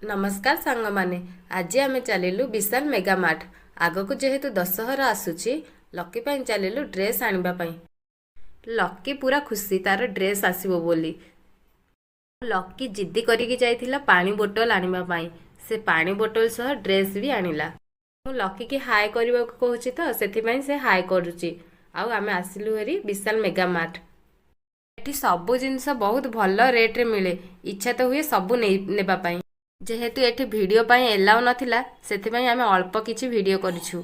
ନମସ୍କାର ସାଙ୍ଗମାନେ, ଆଜି ଆମେ ଚାଲିଲୁ ବିଶାଲ ମେଗା ମାର୍ଟ। ଆଗକୁ ଯେହେତୁ ଦଶହରା ଆସୁଛି, ଲକି ପାଇଁ ଚାଲିଲୁ ଡ୍ରେସ୍ ଆଣିବା ପାଇଁ। ଲକି ପୁରା ଖୁସି ତାର ଡ୍ରେସ୍ ଆସିବ ବୋଲି। ଲକି ଜିଦ୍ଦି କରିକି ଯାଇଥିଲା ପାଣି ବୋଟଲ ଆଣିବା ପାଇଁ। ସେ ପାଣି ବୋଟଲ ସହ ଡ୍ରେସ୍ ବି ଆଣିଲା। ମୁଁ ଲକିକି ହାଏ କରିବାକୁ କହୁଛି ତ, ସେଥିପାଇଁ ସେ ହାଏ କରୁଛି। ଆଉ ଆମେ ଆସିଲୁ ହେରି ବିଶାଲ ମେଗା ମାର୍ଟ। ଏଠି ସବୁ ଜିନିଷ ବହୁତ ଭଲ ରେଟ୍ରେ ମିଳେ। ଇଚ୍ଛା ତ ହୁଏ ସବୁ ନେଇ ନେବା ପାଇଁ। ଯେହେତୁ ଏଠି ଭିଡ଼ିଓ ପାଇଁ ଏଲାଉ ନଥିଲା, ସେଥିପାଇଁ ଆମେ ଅଳ୍ପ କିଛି ଭିଡ଼ିଓ କରିଛୁ।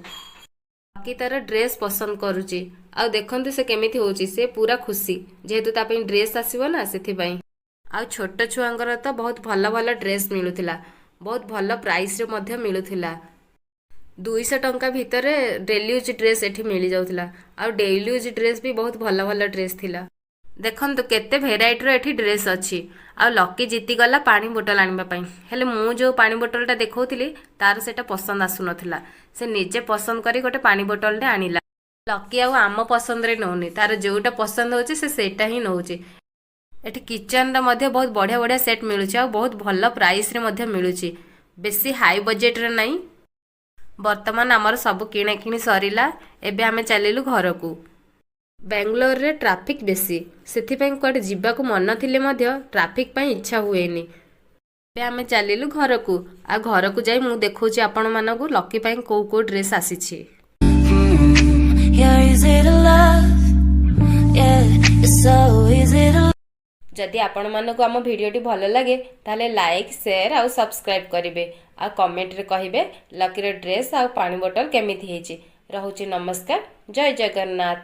ଲକି ତାର ଡ୍ରେସ୍ ପସନ୍ଦ କରୁଛି ଆଉ ଦେଖନ୍ତୁ ସେ କେମିତି ହଉଛି। ସେ ପୁରା ଖୁସି, ଯେହେତୁ ତା ପାଇଁ ଡ୍ରେସ୍ ଆସିବ ନା, ସେଥିପାଇଁ। ଆଉ ଛୋଟ ଛୁଆଙ୍କର ତ ବହୁତ ଭଲ ଭଲ ଡ୍ରେସ୍ ମିଳୁଥିଲା, ବହୁତ ଭଲ ପ୍ରାଇସ୍ରେ ମଧ୍ୟ ମିଳୁଥିଲା। 200 ଟଙ୍କା ଭିତରେ ଡେଲି ୟୁଜ୍ ଡ୍ରେସ୍ ଏଠି ମିଳିଯାଉଥିଲା। ଆଉ ଡେଲି ୟୁଜ୍ ଡ୍ରେସ୍ ବି ବହୁତ ଭଲ ଭଲ ଡ୍ରେସ୍ ଥିଲା। ଦେଖନ୍ତୁ କେତେ ଭେରାଇଟିର ଏଠି ଡ୍ରେସ୍ ଅଛି। ଆଉ ଲକି ଜିତିଗଲା ପାଣି ବୋଟଲ ଆଣିବା ପାଇଁ। ହେଲେ ମୁଁ ଯେଉଁ ପାଣି ବୋଟଲଟା ଦେଖାଉଥିଲି, ତାର ସେଇଟା ପସନ୍ଦ ଆସୁନଥିଲା। ସେ ନିଜେ ପସନ୍ଦ କରି ଗୋଟେ ପାଣି ବୋଟଲଟେ ଆଣିଲା। ଲକି ଆଉ ଆମ ପସନ୍ଦରେ ନେଉନି, ତାର ଯୋଉଟା ପସନ୍ଦ ହେଉଛି ସେ ସେଇଟା ହିଁ ନେଉଛି। ଏଠି କିଚେନର ମଧ୍ୟ ବହୁତ ବଢ଼ିଆ ବଢ଼ିଆ ସେଟ୍ ମିଳୁଛି ଆଉ ବହୁତ ଭଲ ପ୍ରାଇସ୍ରେ ମଧ୍ୟ ମିଳୁଛି, ବେଶୀ ହାଇ ବଜେଟରେ ନାହିଁ। ବର୍ତ୍ତମାନ ଆମର ସବୁ କିଣାକିଣି ସରିଲା। ଏବେ ଆମେ ଚାଲିଲୁ ଘରକୁ। ବାଙ୍ଗାଲୋରରେ ଟ୍ରାଫିକ୍ ବେଶୀ, ସେଥିପାଇଁ କୁଆଡ଼େ ଯିବାକୁ ମନ ଥିଲେ ମଧ୍ୟ ଟ୍ରାଫିକ୍ ପାଇଁ ଇଚ୍ଛା ହୁଏନି। ଏବେ ଆମେ ଚାଲିଲୁ ଘରକୁ। ଆଉ ଘରକୁ ଯାଇ ମୁଁ ଦେଖାଉଛି ଆପଣମାନଙ୍କୁ ଲକି ପାଇଁ କୋଉ କୋଉ ଡ୍ରେସ୍ ଆସିଛି। You're easy to love. Yeah, you're so easy to ଯଦି ଆପଣମାନଙ୍କୁ ଆମ ଭିଡ଼ିଓଟି ଭଲ ଲାଗେ, ତାହେଲେ ଲାଇକ୍, ସେୟାର ଆଉ ସବସ୍କ୍ରାଇବ୍ କରିବେ। ଆଉ କମେଣ୍ଟରେ କହିବେ ଲକିର ଡ୍ରେସ୍ ଆଉ ପାଣି ବୋଟଲ କେମିତି ହେଇଛି। ରହୁଛି, ନମସ୍କାର, ଜୟ ଜଗନ୍ନାଥ।